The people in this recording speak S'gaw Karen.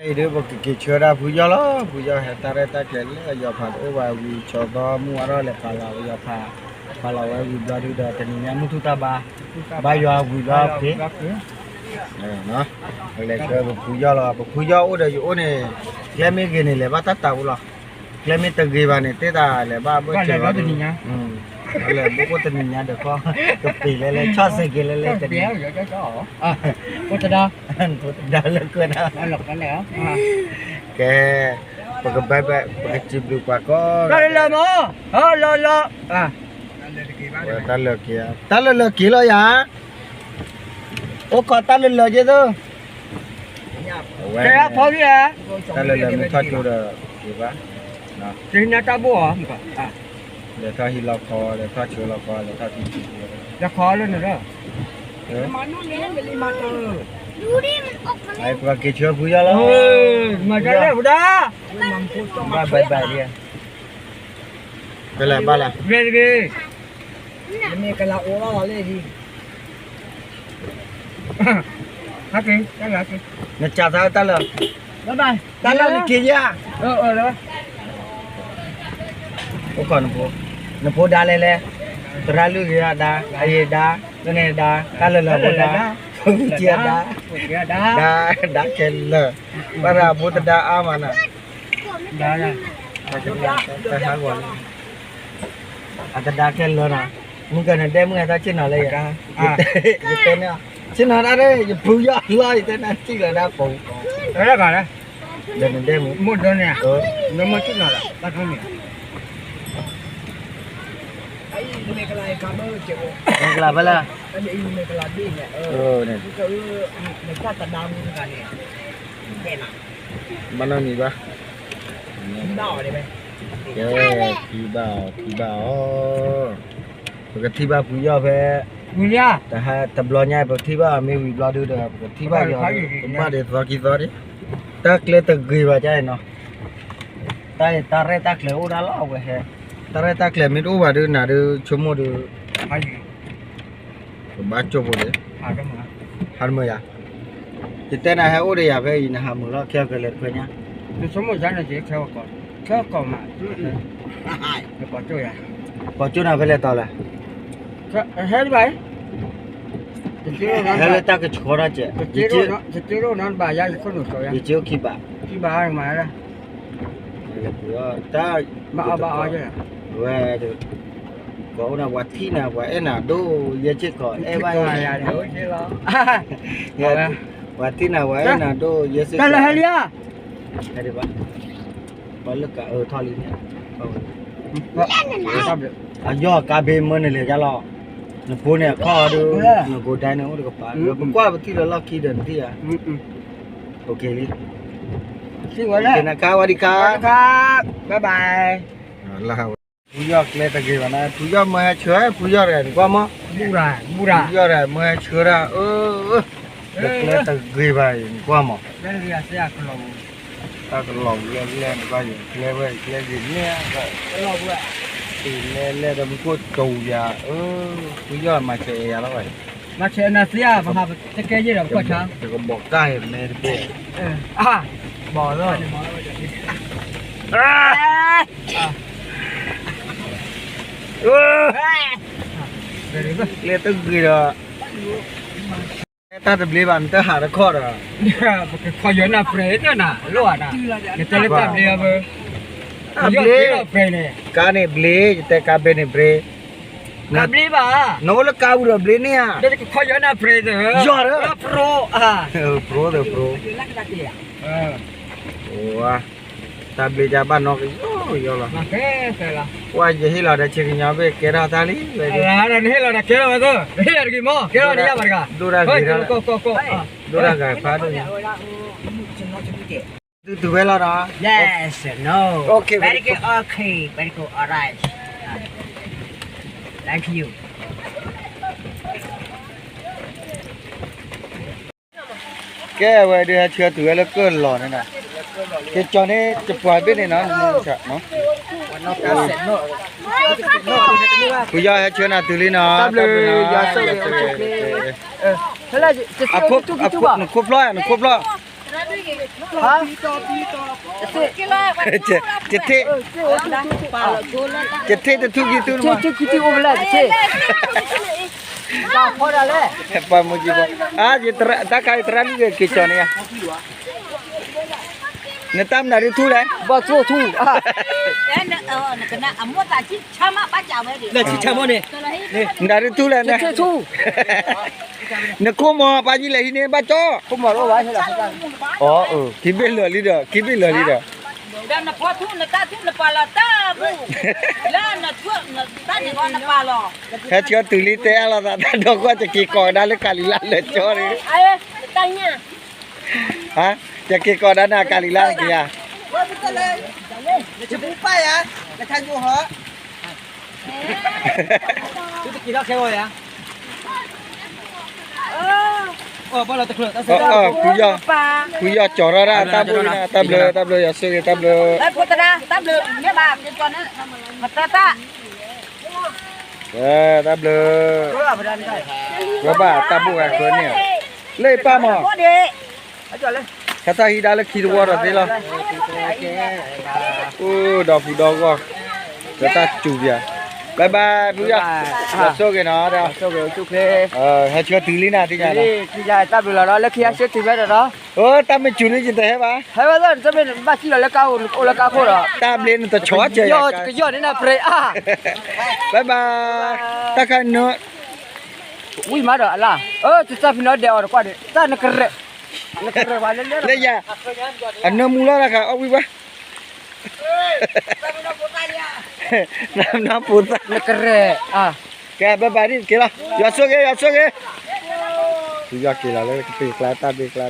အံၤဒုး ပကက့ၤဆှၢဒၣ်ဖုယီၢ်လီၤ. ဖုယီၢ်ဟဲတၢ်ရဲၣ်တၢ်ကျဲၤလၢယီၤဖးတအိၣ်ဘၣ်ဝံၤ ဆီသီမုၢ်ဝါထီၣ်လဲၤဖးလီၤယီၤဖး, ဖးလီၤဝဲဝံၤဘျီဒုးဒီး တနံၤညါမုၢ်ထူၣ်တၢ်ဘါ, ဘါယွၤဝံၤဘျီဖဲ ပလဲၤဆှၢပဖုယီၢ်လီၤ. ပဖုယီၢ်အိၣ်ဒီးယအိၣ်န့ၣ် ကျဲမ့ၢ်ဂ့ၤန့ၣ် လဲၤဘၣ်တၢ်တၢ်ပူၤလီၤ. ကျဲမ့ၢ်တဂ့ၤဘၣ်န့ၣ် သ့တၢ်လဲၤဘၣ်ဘၣ်ဆၢလီၤ. လဲၤဘိၣ်အိၣ်တနံၤညါဒီးခီ, ကပ့ၤလဲၤလဲၤ ဆီၣ်စ့ၢ်ကီးလဲၤလဲၤတနံၤ, ဖိတဒါ, ဖိတဒါလၢကၢၢ်နၤ, ကဲ, ပကဘဲဘဲ ပကစံးဘျုးပှၤကိးဂၤဒဲး, လီၤလီၤ, တၢ်လၢာ်က့ၤ, တၢ်လၢာ်လၢာ်က့ၤလီၤယၤ အိၣ်ခိးတၢ်လၢာ်လၢာ်က့ၤသိး, ဝဲ, တၢ်လၢာ်လၢာ်မ့ၢ်ထီၣ်ကၠိဒီးက့ၤဘၣ်, တၢ်ဘိၣ်အီၤ, လဲၤထီၣ်ဟံးလီၢ်ခီ, လဲၤထီၣ်ဆှၢလီၢ်ခီ, လဲၤထီၣ်ထံထံ, လဲၤခီလၢနရၢ, ပှၤက့ၤဆှၢဖုယီၢ်လီၤ, မၤတၢ်လၢာ်ဝဲဒၣ်, ဘၣ်ဘၣ်ဘၣ်, ဖဲလဲၣ်ဘၣ်လဲၣ်, မ့ၢ်ကလၤအိၣ်လီၤလီၤလၢ ဟဲက့ၤ, နစးသးတၢ်လၢာ်, တၢ်လၢာ်နက့ၤယၤ, အိၣ်ခိးနဖိ, နဖိဒါလဲၣ်လဲၣ်, သရၣ်လုၢ်ဂ့ၤဒါ, အယံၤဒါ, လၢန့ၣ်ဒါ, တၢ်လၢာ်လၢာ်ဖိဒါ, ဖိကံဒါ, ဒါ, ဒါခဲလၢာ်, ဘၣ်သးဖိတဒါအါမးနၤ တဟးဂီၤလံ, အတဒါခဲလၢာ်နီၤ, မုၢ်ကနဒဲမုၢ်ဟဲသးဆ့ၣ်နီၤလၢယၤ, ယတဲန့ၣ်, ဆ့ၣ်နီၤတၢ်ဒ် ယဖုယီၢ်လီၤ ယတဲနၤထံၣ်လီၤဒၣ်ပူၤ, ဒီးနဒဲမုၢ်, မိၢ်ဒၢန့ၣ်, နမ့ၢ်ဆ့ၣ်နီၤလီၤ, မ့ၢ်ကလၤဖဲလဲၣ်, ဘၣ်နီၢ်နံၤဘၣ်, ကဲ, ထံၣ်ဘၣ်အီၤ ထံၣ်ဘၣ်အီၤ, ပကထံၣ်ဘၣ်ဖုယီၢ်ဖဲ, တဟါတဘျီညါ ပကထံၣ်ဘၣ်အီၤမ့ၢ်ဝံၤဘျီဒုဒီး ပကထံၣ်ဘၣ်ယီၤ, ပကဘၣ်ဒ်သီခံသီဒ်, တၢ်ကျဲတဂ့ၤဘၣ်ဒ်အံၤနီၤ, တၢ်အံၤတၢ်ရဲၣ်တၢ်ကျဲၤအိၣ်ဒၣ်လီၤ အဝဲဟဲ, တၢ်ရဲၣ်တၢ်ကျဲၤမ့ၢ်တအိၣ်ဘၣ်ဒု နၤဒု ဆိကမိၣ်ဒု ကဘၣ်ကၠိဖိဒံး, ဟးတမုာ်ယၤ, ယတဲနၤဟဲအိၣ်ဒီးယၤဖဲအံၤ နဟးမုာ်လီၤ ခဲအံၤကလဲၤတခွဲညါ, နဆိကမိၣ်ယၤန့ၣ် ယခဲဝဲကိး, ခဲကိးမး, ကိးကၠိယၤ, ကိးကၠိနၤဖဲလဲၣ်တီၤလဲၣ်, ဟဲဒံးဘၣ်, ဟဲလၢတၢ်ကဆှီထီၣ်ကဲး, ယက့ၤအိၣ်နၤတဘၣ်ယၤ ယခိၣ်နူာ်ကီးယၤ, ယက့ၤအိၣ်ခံဘၣ်, ခံဘၣ်မး, တၢ်, ဘၣ်အီၣ်ဘၣ်အီ, ဝဲ ကိးအိၣ်နၤ ပှၤထံၣ်နၤ ပှၤအဲၣ်နၤဒိၣ် ယဲစ့ၢ်ကီး အဲၣ်ဘၣ်ယၤ, ပှၤထံၣ်နၤ ပှၤအဲၣ်နၤဒိၣ် ယဲစ့ၢ်ကီး, တၢ်လၢဟဲလံဧါ, ပှၤလၢကးအၢထီၣ်လံန့ၣ်, အယီၢ်ကါဘ့မၢနလဲၤယါလီၤ, နဖိန့ၣ်အခီၣ်အီၤဒုး, နကိးဒဲန့ၣ်အိၣ်တကပၤ, ပကွၢ်ပထံၣ်လၢလီၢ်ခံဒီးနထံၣ်ဧါ, လံ, နကါဝဲဒံးခါ, ဘၣ်ဘၣ်, ဖုယီၢ်ကျဲတဂ့ၤဘၣ်န့ၣ် ဖုယီၢ်မၢဟဲဆှၢ ဖုယီၢ်ဒီးနကွၢ်မး, ဖုယီၢ်ဒီးမၢဟဲဆှၢဒၣ်, အၢ, ကျဲတဂ့ၤဘၣ်အံၤ နကွၢ်မး, တၢ်ကလီၤဝံၤလၢလဲၣ်နကွၢ်ယၤ ကျဲဝဲကျဲဂ့ၤန့ၣ်, လဲၤလဲၤဒီးမူခိၣ်တိၤယၤ, အၢ, ဖုယီၢ်မၤဆဲးအဲၣ်ယၤလီၤဝဲ, မၤဆဲးနၤသ့ဧါ, ပဟးတကဲယဲၢ်ဒီးပကွၢ်ဆါ, တကဘီးကၢ်အံၤမ့ၢ်တဘ့ၣ်, ဘီးလီၤ ကျဲတဂ့ၤဒီး, တၢ်တဘျ့ဘၣ် နတဟးတခီၣ်ဒီး, ပကခီယီၤနၢ်ပြဲးသၢနၤ လိၣ်ဧါနၤ, ယတဲလၢတၢ်ဘျ့အဘၢ, တၢ်ဘျ့, ကါန့ၣ်ဘျ့ ယတဲကါဘ့န့ၣ်ဘျ့, တၢ်ဘျ့ဘၣ်, နအိၣ်လၢကါပူၤဒီးဘျ့န့ၢ်ဧါ, ဒီးယကခီယီၤနၢ်ပြဲးသၢ, ယီၤဒီး, ပြိ, ပြိသၢပြိ တၢ်ဘျ့ကဘၣ်နီၣ်ကယီယီလီၤ, ကွၢ်ယဟ့ၣ်လီၤဒီးဆ့ကညီဘ့ၣ်ကဲထီၣ်တၢ်လံ, နဟ့ၣ်လီၤဒီးကဲထီၣ်ဝဲသ့, နဟ့ၣ်လီၤတဂ့ၤမး ကဲထီၣ်တယၢ်ဘၣ်တဂၤ, ဒိၣ်တၢ်ဂ့ၤ, ဒိၣ်တၢ်ဂၤဖးဒိၣ်ညါ, တုၤတုၤဝဲလီၤဒီး, yes, no, very good, okay, very good, alright, thank you. ကဲဝဲဒုးဟဲဆှၢတုၤဝဲလၢကၢၢ်လီၤန့ၣ်, ကကၠီၤန့ၣ် တပှၢ်ဘ့ၣ်န့ၣ်နီၤ, ဖုယီၢ်ဟဲဆှၢနၤတုၤလံနီၤ, နခိၣ်ဖျီၣ်, နခိၣ်ဖျီၣ်, ယထ့ၣ်, ယထ့ၣ်တထူၣ်ခံထူၣ်, ယထ့ၣ်ခံထူၣ်အိၣ်ဖဲလဲၣ်, ယထ့ၣ်, ပှၤမူကံဘီ, အါ, တၢ်ခါအံၤသရၣ်လွံၢ်ဂၤက့ၤကၠီၤန့ၣ်ဧါ, နတၢ်မနုၤဒုးထူၣ်လဲၣ်, ဘီၣ်ကၠိၣ်ထူၣ်, မနုၤဒုးထူၣ်လဲၣ်, နခိၣ်မီၤပၢ်ကံလဲၤဟံးန့ၢ်ဘၣ်ကၠီ, အီ, ခံဘ့ၣ်လၢာ်လံဒီး, ခံဘ့ၣ်လၢာ်လံဒီး, ဒီးနဖီထူၣ်နတၢ်ထူၣ်နပာ်လီၤတၢ်ဘူၣ်, လၢနထူၣ်နတၢ်န့ၣ်ဂီၢ်နပာ်လီၤ, ဟဲဆှၢတုၤလံတဲအါလိာ်သးတၢ်ဒီကွၢ် ယက့ၤကိးကဒါလၢကၤလံၤလါလၢာ်ကၠီန့ၣ်, ဟါ, ယက့ၤကိးကဒါန့ၣ်ကၤလံၤလါန့ၣ်က့ၤဧါ, ဖုယီၢ်ကၠီၤထီၣ်ဒၣ်တၢ်ဘူၣ်န့ၣ်, တၢ်ဘျုး, တၢ်ဘျုး, ယွၤဆိၣ်ဂ့ၤ, တၢ်ဘျုး, တၢ်ဘျုး, တၢ်ဘျုး, ဝဲဘၣ်တၢ်ဘူၣ်ဂၤဃၢန့ၣ်, လၢအပၢ်မး, ဟဲတၢ်ဟံးဒါလၢခံတဝီဒီးသ့လီၤ, အိၣ်ဒီးဖုဒီဂီၢ်, ဒီးတၢ်စူၤပျၤ, ဘၣ်ဘၣ်ဖုယီၢ်, ယွၤဆိၣ်ဂ့ၤနီၤ, ဟဲဆှၢတုၤလံနၤသ့ၣ်ညါလီၤ, တၢ်ဘျုးလီၤဒီး လၢခံဟဲဆှၢတုၤဖဲဒီးဒီး, တၢ်မ့ၢ်စူၤလံယတဟဲဘၣ်, ဟဲဘၣ်သ့ၣ် တမ့ၢ်ဘၣ်စံၣ်လီၤလၢကါအိၣ်လၢကါခိၣ်ဒီး, တၢ်ဘျ့နတဆီကဲၤ, ကယီၢ်န့ၣ်နပြဲအါ, ဘၣ်ဘၣ်, တၢ်ခါနၢ ဝံၤမးဒီးအလၢ်, တၢ်ဖံးနီၣ်ဒဲးအီၤတကွၢ်န့ၣ် တၢ်နကရဲၣ်, နကရဲၣ်ပှၤလၢလၢ, လၢယၤ, အနၢမူလီၤတၢ်ခါအီၣ်ဝံၤဘၣ်, နပူၤသၣ်, နကရဲၣ်, ကဲဘၣ်ဘၣ်ဒ်က့ၤလီၤ, ယွၤဆိၣ်ဂ့ၤ ယွၤဆိၣ်ဂ့ၤ, ယွၤက့ၤလီၤလၢကပ့ၤကျါတၢ်ဘ့ၣ်ကျါ